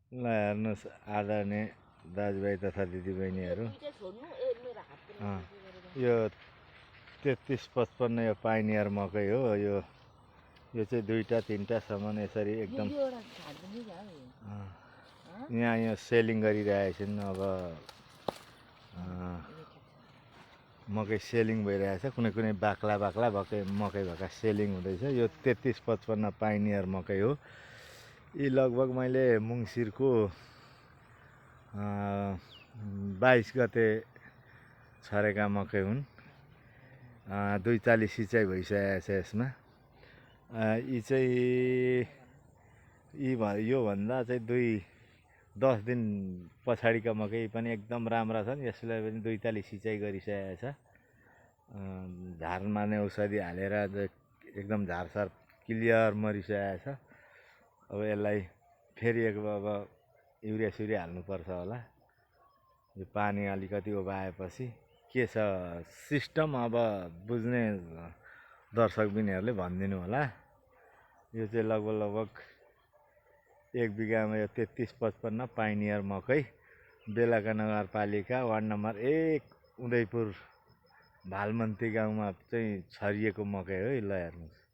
ल हेर्नुहोस् आदरणीय दाजुभाइ तथा दिदीबहिनीहरू, यो 33-55 यो पाइनियर मकै हो। यो चाहिँ दुईटा तिनटासम्म यसरी एकदम यहाँ सेलिङ गरिरहेछन्। अब मकै सेलिङ भइरहेछ। कुनै कुनै बाक्ला भएकै मकै भएका सेलिङ हुँदैछ। यो 33-55 पाइनियर मकै हो। यी लगभग मैले मङ्सिरको 22 गते छरेका मकै हुन्। 2 सिँचाइ भइसकेको छ यसमा। यी चाहिँ योभन्दा चाहिँ 10 दिन पछाडिका मकै पनि एकदम राम्रा छन्। यसलाई पनि 2 सिँचाइ गरिसकेको छ। झार मार्ने औषधि हालेर एकदम झारसार क्लियर मरिसकेको छ। अब यसलाई फेरि अब युरिया सुरिया हाल्नुपर्छ होला। यो पानी अलिकति उभाएपछि के छ सिस्टम अब बुझ्ने दर्शकबिनहरूले भनिदिनु होला। यो चाहिँ लगभग 1 बिगामा यो 33-55 पाइनियर मकै बेलका नगरपालिका वार्ड नम्बर 1 उदयपुर भालमन्ती गाउँमा चाहिँ छरिएको मकै हो। ल हेर्नुहोस्।